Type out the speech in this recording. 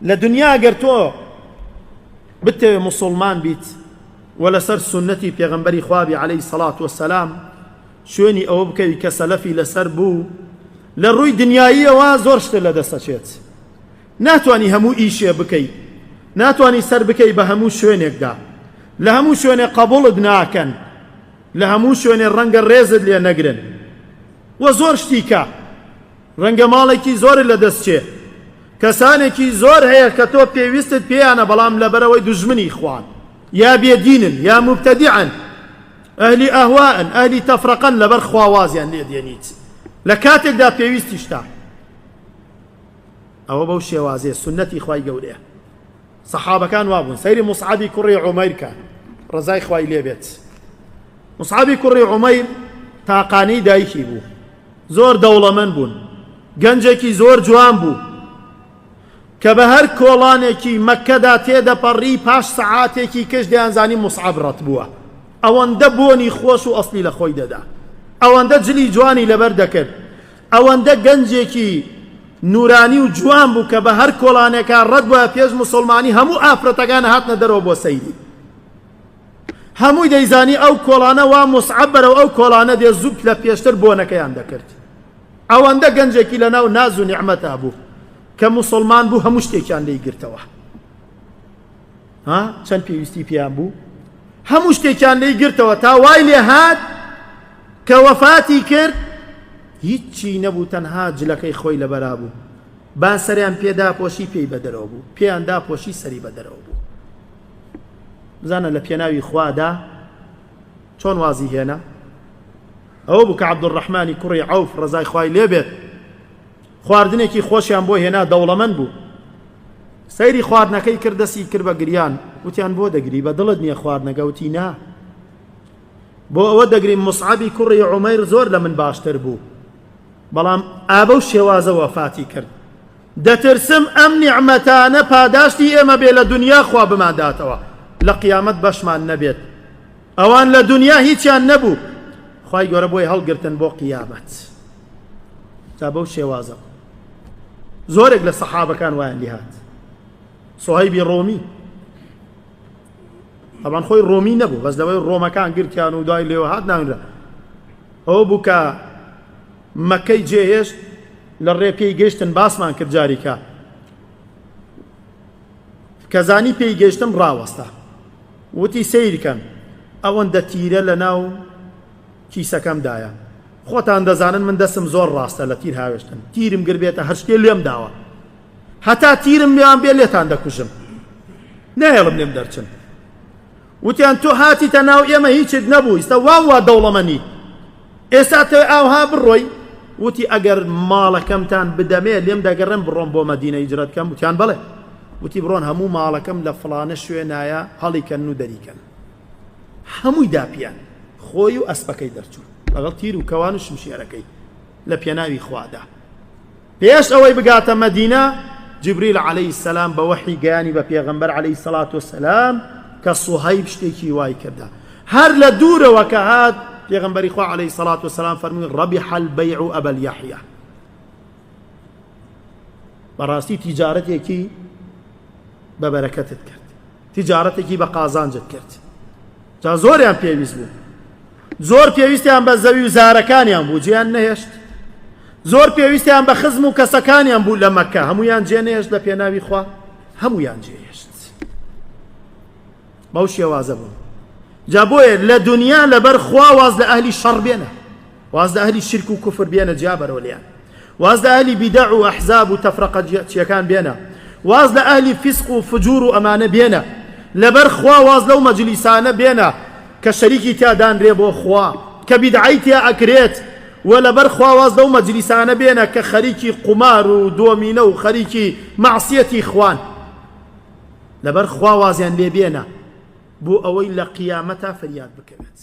لە دنیا گەر تۆ بتەوێ موسوڵمان بیت و لەسەر سوننەتی پێغەمبەری خوا بی عەلەیهی سەڵات وەسەلام شوێنی ئەوە بکەوی کە سەلەفی لەسەر بوو لە ڕووی دنیاییەوە زۆر شتت لەدەست ئەچێت ناتوانی هەموو ئیشێ بکەی ناتوانی سەر بکەی بە هەموو شوێنێکدا لە هەموو شوێنێ قەبوڵت ناکەن لە هەموو شوێنێ ڕەنگە ڕێزت لێ نەگرن و زۆر شتی کە ڕەنگە ماڵێکی زۆرت لەدەست چێ کەسانێکی زۆر هەیە کە تۆ پێویستت پێیانە بەڵام لەبەرئەوەی دوژمنی خوان یا بێدینن یا موبتەدیعن ئەهلی ئەهوائن ئەهلی تەفرەقەن لەبەر خوا وازیان لێ دێنیت لە کاتێکدا پێویستیشتە ئەوە بەو شێوازەیە سوننەتی خوای گەورەیە سەحابەکان وابوون سەیری موسعەبی کوڕی عومەیر کە ڕەزای خوای لێ بێت موسعەبی کوڕی عومەیر تاقانەی دایکی بوو زۆر دەوڵەمەند بوون گەنجێکی زۆر جوان بوو کە بە هەر کۆڵانێکی مەککەدا تێدەپەڕی پاش سەعاتێکی کەش دەیانزانی موسعەب ڕەت بووە ئەوەندە بۆنی خۆش و ئەسلی لە خۆی دەدا ئەوەندە جلی جوانی لەبەر دەکرد ئەوەندە گەنجێکی نورانی و جوان بوو کە بە هەر کۆڵانێکا ڕەت بوایە پێش موسڵمانی هەموو ئافرەتەکان هاتنە دەرەوە بۆ سەیری هەمووی دەیزانی ئەو کۆڵانە وا موسعەب بەرەو ئەو کۆڵانە دێ زوو لە پێشتر بۆنەکەیان دەکرد ئەوەندە گەنجێکی لەناو ناز و نیعمەتا بوو کە موسڵمان بوو هەموو شتێکیان لێی گرتەوە ها چەند پێویستی پێیان بوو هەموو شتێکیان لێی گرتەوە تا وای لێ هات کە وەفاتی کرد هیچی نەبوو تەنها جلەکەی خۆی لەبەرا بوو با سەریان پێ داپۆشی پێی بەدەرەوە بوو پێیان داپۆشی سەری بەدەرەوە بوو بزانە لە پێناوی خوادا چۆن وازی هێنا ئەوە بوو کە عەبدولڕەحمانی کوڕی عەوف ڕەزای خوای لێبێت خواردنێکی خۆشیان بۆ هێنا دەوڵەمەند بوو سەیری خواردنەکەی کرد دەستی کرد بە گریان وتیان بۆ دەگری بە دڵت نییە خواردنەکە وتی نا بۆ ئەوە دەگریم مصعبی کوڕی عومەیر زۆر لە من باشتر بوو بەڵام ئابە و شێوازە وەفاتی کرد دەترسم ئەم نیعمەتانە پاداشتی ئێمە بێ لە دنیا خوا بمانداتەوە لە قیامەت بەشمان نەبێت ئەوان لە دنیا هیچیان نەبوو خوای گەورە بۆی هەڵگرتن بۆ قیامەت جا بەو شێوازە زۆرێک لە سەحابەکان وایان لێهات سوهەیبی ڕۆمی طبعا خۆی ڕۆمی نەبوو بەس لەوەی ڕۆمەکان گرتیان و دوای لێوە هات ناونرا ئەوە بوو کە مەکەی جێهێشت لە ڕێ پێی گەشتن باسمان کرد جاریکە کە زانی پێی گەشتن ڕاوەستا وتی سەیرکەن ئەوەندە تیرە لە ناو کیسەکەمدایە خۆتان دەزانن من دەسم زۆر ڕاستە لە تیر هاوێشتن تیرم گر بێتە هەر شتێ لێم داوە هەتا تیرم میان بێ لێتان دەکوژم نایەڵم لێم دەرچن وتیان تۆ هاتیتە ناو ئێمە هیچت نەبوو ئیستا وا وا دەوڵەمەنی ئێستا تۆ ئاوها بڕۆی وتی ئەگەر ماڵەکەمتان بدەمێ لێم دەگەڕێم بڕۆم بۆ مەدینە هیجرەت کەم وتیان بەڵێ وتی بڕۆن هەموو ماڵەکەم لە فڵانە شوێنایە هەڵیکەن و دەریکەن هەمووی داپیان خۆی و ئەسپەکەی دەرچوو لەگەڵ تیر و کەوان و شمشێرەکەی لە پێناوی خوادا پێش ئەوەی بگاتە مەدینە جبریل عەلەیهی السلام بە وەحی گەیانی بە پێغەمبەر عەلەیهی الصلاة والسلام کە صهیب شتێکی وای کردە هەر لە دوورەوە کە هات پێغەمبەری خوا عەلەیهی الصلاة والسلام فەرمووی ربح البیع ابا الیحیی بەڕاستی تیجارەتێکی بە بەرەکەتت کرد تیجارەتێکی بە قازانجت کرد جا زۆریان پێویست بوو زۆر پێویستیان بە زەوی و زارەکانیان بوو جیان نەهێشت زۆر پێویستیان بە خزم و کەسەکانیان بوو لە مەکە هەمویان جێ نەهێشت لە پێناوی خوا هەمویان جێهێشت بەو شێوازە بوون جا بۆیە لە دنیا لەبەر خوا واز لە ئەهلی شەڕ بێنە واز لە ئەهلی شرک و کوفر بێنە جیا بەرەوە لێیان واز لە ئەهلی بیدەع و ئەحزاب و تەفرەقە چیەکان بێنە واز لە ئەهلی فیسق و فجور و ئەمانە بێنە لەبەر خوا واز لەو مەجلیسانە بێنە کە شەریکی تیا دانرێ بۆ خوا کە بیدعەی تیا ئەکرێت و لەبەر خوا واز لەو مەجلیسانە بێنە کە خەریکی قومار و دۆمینە و خەریکی مەعسیەتی خوان لەبەر خوا وازیان لێ بێنە بۆ ئەوەی لە قیامەتا فریات بکەوێت.